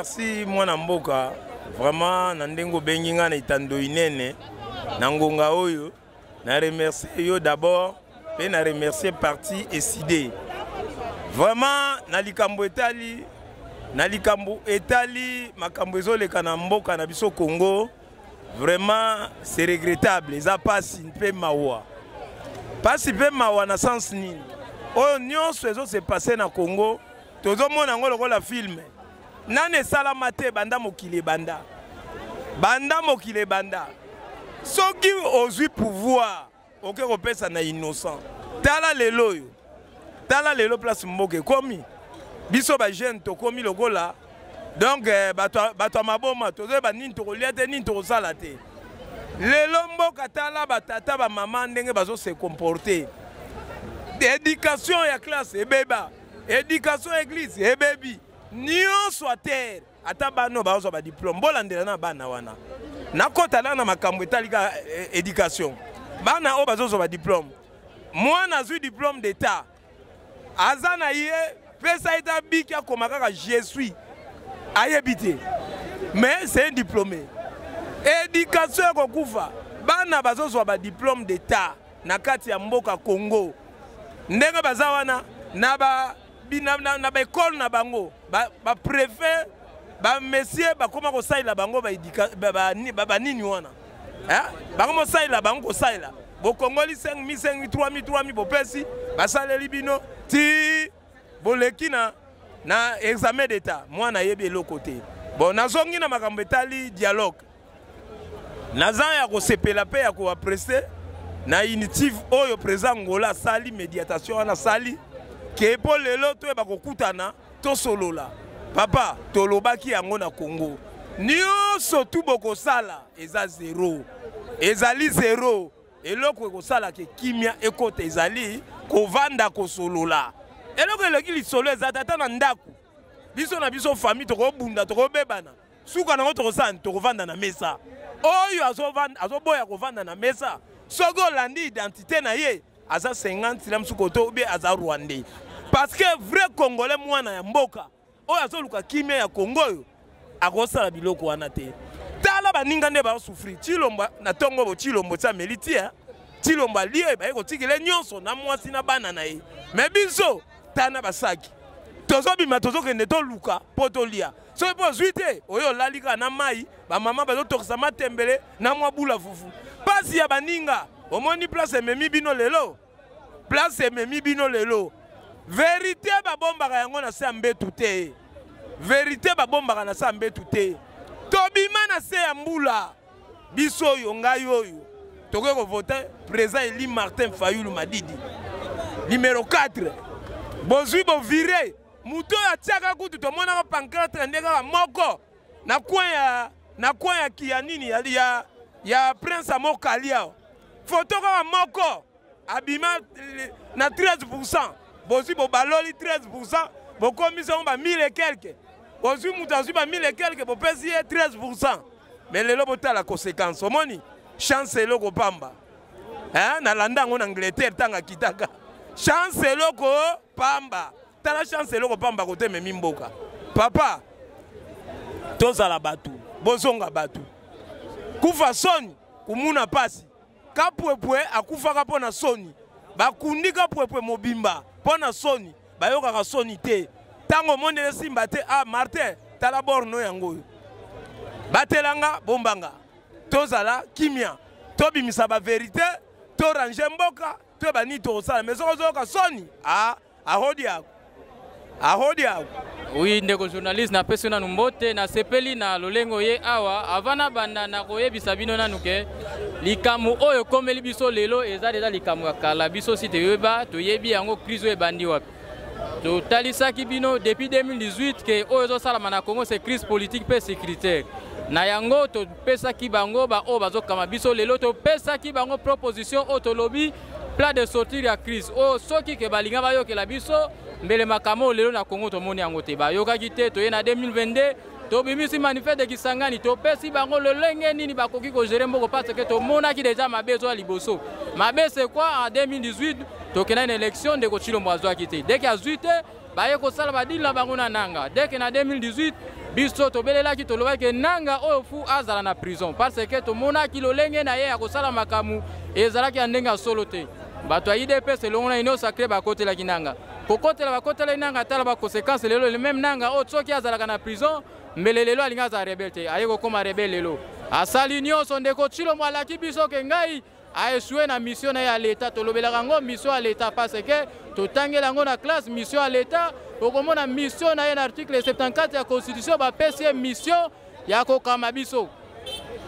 Merci mwana mboka, vraiment na ndenge obengi nga na etando inene na ngonga oyo, na remercier yo d'abord mpe na remercier parti Ecidé. Vraiment na likambo etali, na likambo etali makambo ezoleka na mboka na biso Congo, vraiment c'est regrettable, eza pasi mpe mawa. Pasi mpe mawa na sens nini? Oyo nyonso ezo se passer na Congo, tozomona yango lokola film. Nani esalama te banda mokili ebanda. Banda mokili ebanda. Soki ozwi pouvoir, oke kopesa na innocent. Tala lelo oyo. Tala lelo place mboka ekomi. Biso ba jeune tokomi lokola donc bato ya maboma, tozoyeba nini tokolia te, nini tokosala te. Lelo mboka tala batata ba mama ndenge bazo se comporter. Éducation ya classe ebeba, éducation ya église ebebi, nyonso à terre. Ata bano bazwa ba diplôme, bolandela na bana wana. Nakota na makambo etali ka éducation. Bana oyo bazozwa ba diplôme, mwana azwi diplôme d'état, aza na ye pesa ye ta biki akoma kaka je suis, ayebi te, mais c'est un diplômé. Éducation ya kokufa, bana bazozwa ba diplôme d'état na kati ya mboka Congo, ndenge baza wana na ba na, na, na ba école na bango, ba préfet, ba monsieur bakoma kosalela bango ba éduca-, ba, ba, ni, ba, ba nini wana. Hein? Bakoma kosalela bango kosalela. Bokongoli 5 000, 5 000, 3 000, 3 000, bopesi, basaleli bino ti boleki na examen d'état. Mwana ayebi eloko te. Bon, nazongi na makambo etali dialogue. Naza ya kosepela pe ya koapprécier na initiative oyo président Angola asali, médiation wana asali, ke po lelo toyeba kokutana, tosolola. Papa, tolobaki yango na Congo. Nyonso tu bokosala eza zéro. Ezali zéro. Eloko ekosala ke kimia ekota ezali kovanda kosolola. Eloko eleki lisolo eza tata na ndako. Biso na biso famille tokobunda, tokobebana. Suka nango tokosala, tokovanda na mesa. Oyo azoboya kovanda na mesa, soki olandi identité na ye, aza 50 na mosusu koto ou bien aza rwandais. Parce que vrai Congolais mwana ya mboka oyo azoluka kimia ya Congo oyo akosala biloko wana te. Tala baninga nde ba souffrir. Tshilombo na tongo bo Tshilombo tsa meliti, hein. Tshilombo alie baye kotikela nyonso na mwasi na bana na ye. Mais biso tana basaki. Tozobima tozokende toluka po tolia. Soki po ozwi te, oyo olali kaka na mai, ba mama bazotokisa matembele na mwa bula fufu. Pasi ya baninga, omoni place ememi bino lelo. Place ememi bino lelo. Vérité babombaka yango na se ya mbetu te. Vérité babombaka na se ya mbetu te. Tobima na se ya mbula. Biso oyo ngai oyo tokoki kovote président Eli Martin Fayulu Madidi numéro 4. Bozwi bovire moto oyo atiaka kutu tomonaka pancarte nde kaka moko na coin ya, na coin ya kia nini ya, ya, ya Prince Amokali awa. Photo kaka moko abima na 13%. Bozwi bobaloli 13%, bokomisi yango ba 1000 et quelque. Bozwi moto azwi ba 1000 et quelque, bopesi ye 13%. Mais lelo botala conséquence. Omoni chance eloko pamba. Hein, nalanda yango na Angleterre tanga kitaka. Chance eloko pamba. Tala chance eloko pamba kote memi mboka. Papa, tozala batu, bozonga batu. Kufa soni, kumuna pasi. Kapwepwe akufaka mpo na soni. Bakundi kapwepwe mobimba mpo na soni. Bayokaka soni te. Tango monde esimba te, ah Martin, tala borno yango oyo. Batelanga, bombanga. Tozala kimia. Tobimisa ba vérité, to ranger mboka, to ba nini tokosala. Mais soki ozoyoka soni, ah, ahodi yako. Ahodi yako. Oui, ndeko journaliste, napesi nanu mbote, nasepeli na lolengo ye awa. Avant na banda na koyebisa bino nanu ke likambo oyo ekomeli biso lelo eza deja likambo ya kala. Biso si toyeba, toyebi yango crise oyo ebandi wapi. Totalisaki bino depuis 2018 ke oyo ezosalama na Congo c'est crise politique pe sécuritaire. Na yango topesaki bango ba oyo bazokama biso lelo, topesaki bango proposition oyo tolobi plan de sortir ya crise oyo soki ke balinga bayokela biso mbele makambo oyo lelo na Congo tomoni yango te. Bayokaki te, toye na 2022 tobimisi manifeste de Kisangani, topesi bango lolenge nini bakoki kogérer mboko parce que tomonaki déjà mabe ezoya liboso. Mabe c'est quoi? En 2018 tokendaki na élection, ndeko Tshilombo azwaki te. Dès que azwi te, baye kosala badili na bango na nanga. Dès que na 2018 Biso tobelelaki, tolobaki Nanga oyo fu azala na prison parce que tomonaki lolenge na ye ya kosala makambo ezalaki ya ndenge ya solo te. Bato ya UDPS elongo na Union Sacrée bakotelaki Nanga, kokotela bakotelaki Nanga. Tala baconséquence lelo. Le même Nanga oyo, soki azalaka na prison, mbele lelo alingi azala rebelle te. Aye kokóma rebelle lelo, asali nyonso. Ndeko Tshilombo alaki biso ke ngai aéchoué na mission na ye ya l'État. Tolobelaka yango mission ya l'État parce que totangela yango na classe. Mission ya l'État, okomona mission na ye na article 74 ya Constitution. Bapesi ye mission ya kokama biso,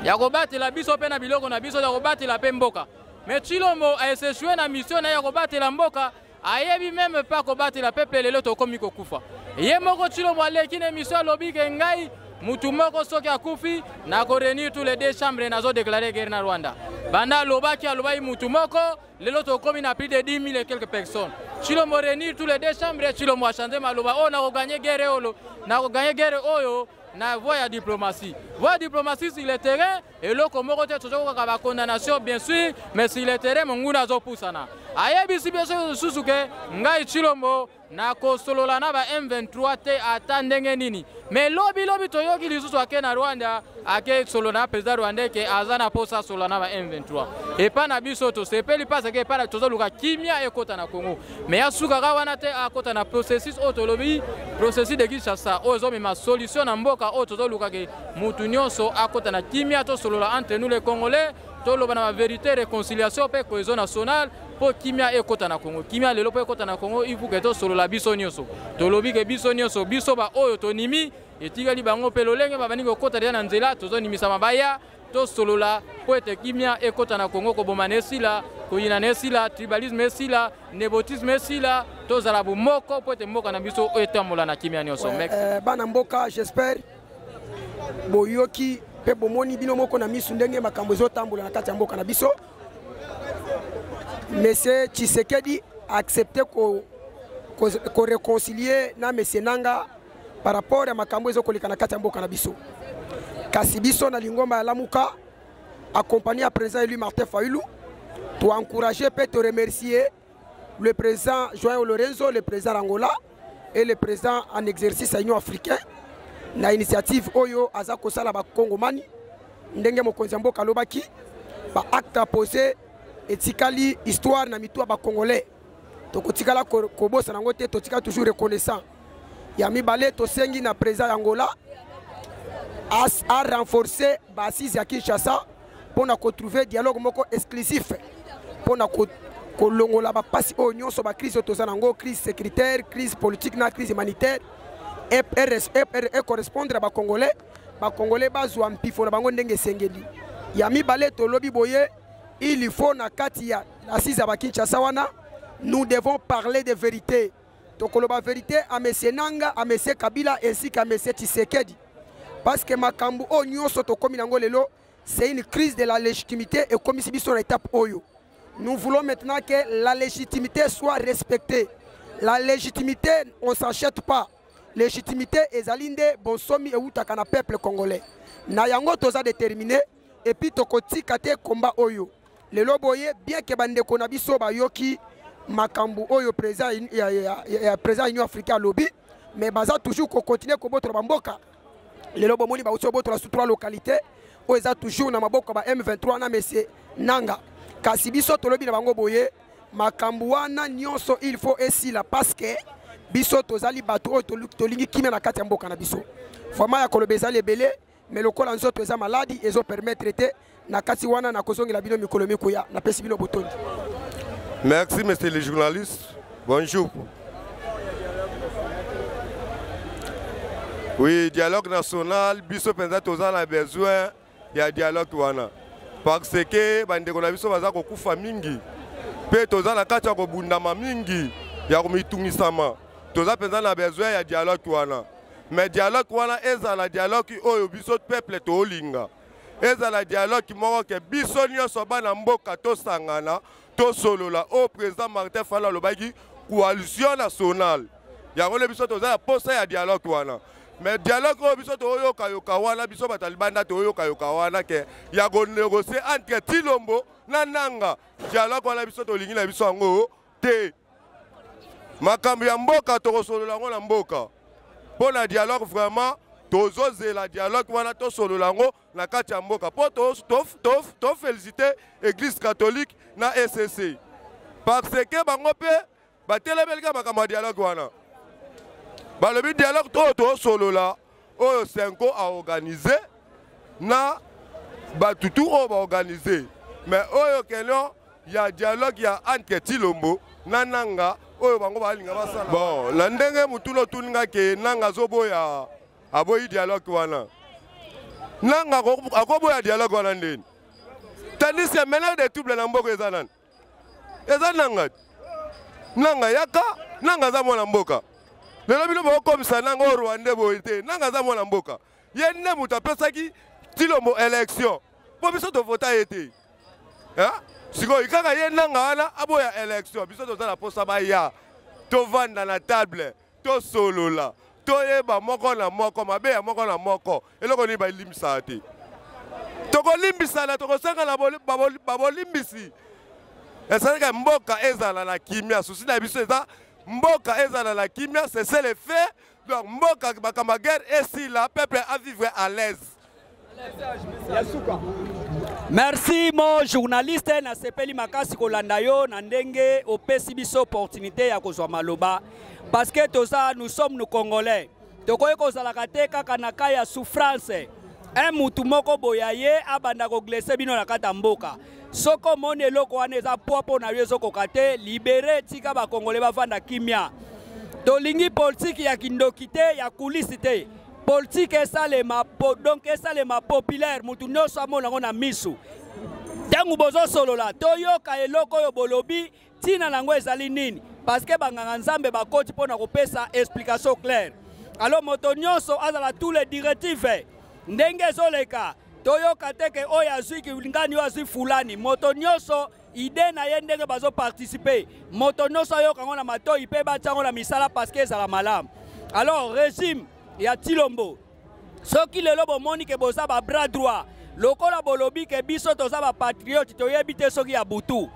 ya kobatela biso mpe na biloko na biso, ya kobatela mpe mboka. Mais Tshilombo aéchoué na mission na ye ya kobatela mboka, ayebi même pas kobatela peuple. Lelo tokomi kokufa. Ye moko Tshilombo aleki na émission, alobi ke ngai mutu moko soki akufi, nakoréunir tous les deux chambres, nazodéclarer guerre na Rwanda. Banda alobaki, alobaki mutu moko, lelo tokomi na plus de 10 000 et quelques personnes. Tshilombo réunir tous les deux chambres, Tshilombo achanger maloba oyo: nakogagner guerre oyo, nakogagner guerre oyo na voie ya diplomatie. Voie ya diplomatie, sur le terrain eloko moko te. Toza kaka bacondamnation, bien sûr, mais sur le terrain monguna azopusana. Ayebisi biso lisusu ke ngai Tshilombo nakosolola na ba M23 te ata ndenge nini. Mais lobi lobi toyoki lisusu ake na Rwanda, ake solola na président rwandais ke aza na posa asolola na ba M23. Epa na biso tosepeli parce que epa tozoluka kimia ekota na Congo. Mais asukaka wana te, akota na processus oyo tolobi processus de Kinshasa, oyo ezomema solution na mboka oyo tozoluka ke mutu nyonso akota na kimia, tosolola entre nous les Congolais, toloba na bavérité, réconciliation mpe cohésion nationale mpo kimia ekɔta na Congo. Kimia lelo mpo ekɔta na Congo, il faut ke tosolola biso nyonso. Tolobi ke biso nyonso, biso baoyo tonimi, etikali bango mpe lolenge babandi kokɔta deja na nzela, tozonimisama baya tosolola mpo ete kimia ekɔta na Congo, kobomana esila, koyinana esila, tribalisme esila, népotisme esila, tozala bomoko mpo ete mboka na biso oyo etambola na kimia nyonso. Bana mboka, j'espère boyoki mpe bomoni bino moko na misu ndenge makambo ezotambola na kati ya mboka na biso. Monsieur Tshisekedi accepté koréconcilier ko, ko na monsieur Nanga par rapport ya makambo ezokoleka na kati ya mboka na biso. Kasi biso na lingomba ya Lamuka, accompagné ya président élu Martin Fayulu, toencourager mpe toremercier le président João Lorenzo, le président Angola et le président en exercice ya Union africaine, na initiative oyo aza kosala. Bakongomani, ndenge mokonzi ya mboka alobaki, baacte aposé etikali histoire na mitu ya Bacongolais, tokotikala kobosana yango te, totikala toujours reconnaissant. Ya mibale, tosengi na président ya Angola arenforcer baassise ya Kinshasa mpona kotrouver dialogue moko exclusif mpona kolongola bapasi oyo nyonso, bacrise oyo toza nango, crise sécuritaire, crise politique na crise humanitaire, ecorrespondre Bacongolais, Bacongolais bazwa mpifo na bango ndenge esengeli. Ya mibale, tolobi boye: il faut na kati ya assise ya bakinshasa wana, nous devons parler de vérité. Tokoloba vérité à monsieur Nanga, à monsieur Kabila ainsi qu'à monsieur Tshisekedi, parce que makambo oyo nyonso tokomi nango lelo, c'est une crise de la légitimité ekomisi biso na étape oyo. Nous voulons maintenant que la légitimité soit respectée. La légitimité, on s'achète pas. Légitimité ezali nde bonsomi eutaka na peuple congolais. Na yango toza déterminé et puis tokotika te komba oyo. Lelo boye, bien ke bandeko na biso bayoki makambo oyo président ya président Union africaine alobi, mais baza toujours kocontinuer kobotola bamboka. Lelo bomoni bauti kobotola su trois localité oyo eza toujours na maboko ya ba M23 na monsieur Nanga. Kasi biso tolobi na bango boye: makambo wana nyonso, il faut esila, parce que biso tozali bato oyo tolingi kimia na kati ya mboka na biso. Vraiment, ya koloba ezali ebele, mais lokola nzoto eza maladi, ezopermettre te. Na kati wana, nakozongela bino mikolo mikoya. Napesi bino botondi. Merci, monsieur le journaliste. Bonjour. Oui, dialogue national, biso penza toza na besoin ya dialogue wana. Parce que bandeko na biso baza kokufa mingi. Pe toza na kati ya kobundama mingi, ya komitungisama. Toza penza na besoin ya dialogue wana. Mais dialogue wana ezala dialogue oyo biso peuple tolinga. Ezala dialogue moko ke biso nyonso bana mboka tosangana, tosolola oyo président Martin Fayulu alobaki, coalition nationale. Yango nde biso toza ya posa ya dialogue wana. Mais dialogue oyo biso toyokayoka wana, biso bato ya libanda toyokayoka wana ke ya konégocier entre Tshilombo na Nanga, dialogue wana biso tolingi na biso yango te. Makambo ya mboka, tokosolola yango na mboka. Mpo na dialogue, vraiment. Tozozela dialogue wana, tosolola yango na kati ya mboka mpo tofélicite Église catholique na ECC, parce que bango mpe batelemeli kaka makambo ya dialogue wana. Balobi dialogue oyo tosolola, oyo CENCO aorganiser na batutu oyo baorganiser, mais oyo keno ya dialogue ya entre Tshilombo na Nanga, oyo bango balinga basala. Bon, na ndenge mutuna otuninga ke Nanga azoboya, aboyi dialogue wana. Nanga akoboya dialogue wana ndeni, tandis que meneur de trouble na mboka eza nani? Eza Nanga. Nanga yaka, Nanga aza mwana mboka. Lelo bino bokomisa Nanga oyo Rwandais boye te. Nanga aza mwana mboka, ye nde moto apesaki Tshilombo élection, mpo biso tovota ye te. Sikoyo kaka ye Nanga wana aboya élection. Biso toza na mposa baya, tovanda na table, tosolola, toyeba moko na moko mabe ya moko na moko, eloko nini balimbisaka te. Tokolimbisana, tokosengana babolimbisi. Esalaka mboka ezala na kimia. Souci na biso eza mboka ezala na kimia, c'est le fait. Donc mboka, makambo ya guerre esila, peuple a vivre à l'aise. Merci mon journaliste, nasepeli makasi kolanda yo na ndenge opesi biso opportunité ya kozwa maloba, parce que toza, nous sommes, nous Congolais, tokoki kozalaka te kaka na ka ya souffrance. Un mutu moko boya ye abanda koglisser bino na kati ya mboka. Soki omoni eloko wana eza poids mpo na yo, ezokoka te, libere, tika bakongole bavanda kimia. Tolingi politike ya kindoki te, ya kulisi te. Politike esalema po, donc esalema populaire, mutu nyonso amona yango na misu. Ntango bozosolola, toyoka eloko oyo bolobi, ntina nango ezali nini, parce que banganga Nzambe bakoti mpo na kopesa explication claire. Alors moto nyonso azala tous les directives ndenge ezoleka, toyoka te ke oyo azwi ngani, oyo azwi fulani. Moto nyonso idée na ye, ndenge bazoparticiper, moto nyonso ayoka yango na matoi mpe batia yango na misala, parce que ezala malamu. Alors régime ya Tshilombo, soki lelo bomoni ke boza babras droit, lokola bolobi ke biso toza bapatriote, toyebi te soki ya butu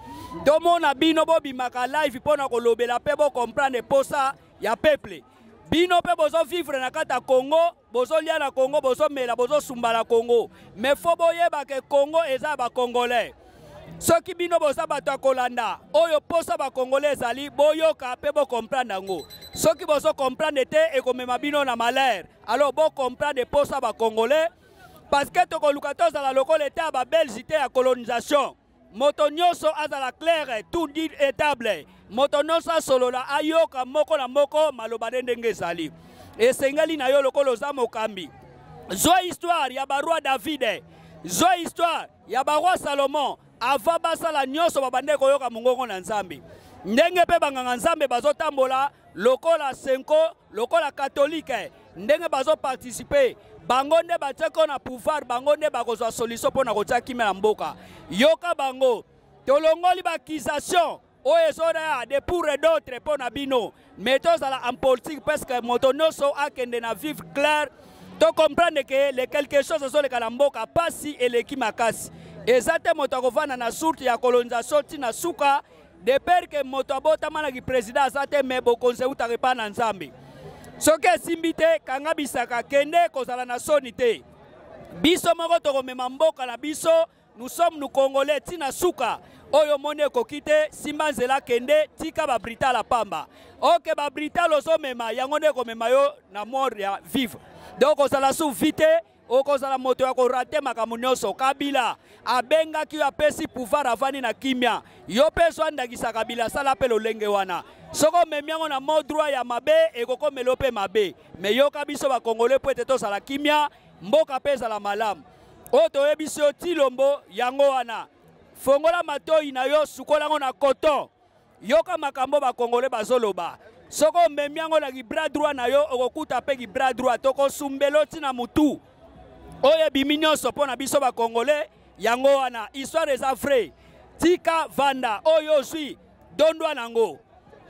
tomona bino bobimaka live mpo na kolobela mpe bocomprendre posa ya peuple. Bino mpe bozovivre na kati ya Congo, bozolia na Congo, bozomela, bozosumba na Congo, mais faut boyeba ke Congo eza ya bacongolais. Soki bino boza bato ya kolanda oyo posa bakongolais ezali, boyoka mpe bocomprendre yango. Soki bozocomprendre te, ekomema bino na malheur. Alors bocomprendre posa bakongolais, parce que tokoluka tozala lokola ete ya babelge te ya colonisation. Moto nyonso azala claire, tout dit étable, moto nyonso asolola, ayoka moko na moko maloba nde ndenge ezali. Esengeli na yo, lokola oza mokambi, zwa histoire ya baroi David, zwa histoire ya baroi Salomon. Avant basala nyonso, babande koyoka mongongo na Nzambe. Ndenge mpe banganga Nzambe bazotambola lokola CENCO, lokola katolike, ndenge bazoparticiper, bango nde batiaki na pouvoir, bango nde bakozwa solution mpo na kotia kimia na mboka. Yoka bango. Tolongoli baaccusation oyo ezoya de pour et d'autre mpo na bino, mais tozala en politique, parce que moto nyonso akende na vivre clair, tocomprendre ke le quelque chose ezoleka na mboka, pasi eleki makasi. Eza te moto akovanda na source ya colonisation ntina suka, de peur ke moto abotamanaki président aza te, mais bokonzi eutaka epai na Nzambe. Soki esimbi te, kanga bisaka, kende kozala na soni te. Biso moko tokomema mboka na biso. Nous sommes, nous Congolais, ntina suka. Oyo omoni ekoki te, simba nzela, kende, tika babritala pamba. Oke babritala ozomema yango nde ekomema yo na mort ya vivre, donc ozala su vi te, okozala moto ya korater makambo nyonso. Kabila abengaki yo, apesi pouvoir, avandi na kimia. Yo mpe zwa ndakisa Kabila, asala mpe lolenge wana. Soki omemi yango na mot droit ya mabe, ekokomela yo mpe mabe. Mais yoka biso bakongole mpo ete tozala kimia, mboka mpe ezala malamu. Oyo toyebisi yo, Tshilombo, yango wana. Fongola matoi na yo, sukola yango na coton, yoka makambo bakongole bazoloba. Soki omemi yango na kibras droit na yo, okokuta mpe kibras droit, tokosumbela ntina mutu oyo ebimi nyonso mpo na biso bakongole. Yango wana histoire eza vrai. Tika vanda oyo ozwi dondwa nango,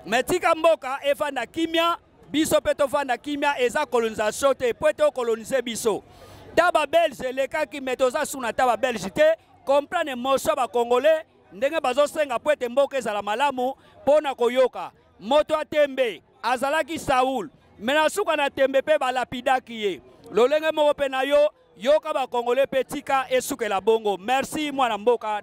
mais tika mboka efanda kimia, biso mpe tofanda kimia. Eza colonisation te po ete okolonize biso. Ta babelge elekaki, mais toza suna ta babelge te. Comprendre émotion bakongole ndenge bazosenga po ete mboka ezala malamu. Mpo na koyoka moto atembe azalaki Saul, mais na suka na tembe mpe balapidaki ye. Lolenge moko mpe na yo, yoka ba Congolais mpe tika esukela bongo. Merci mwana mboka.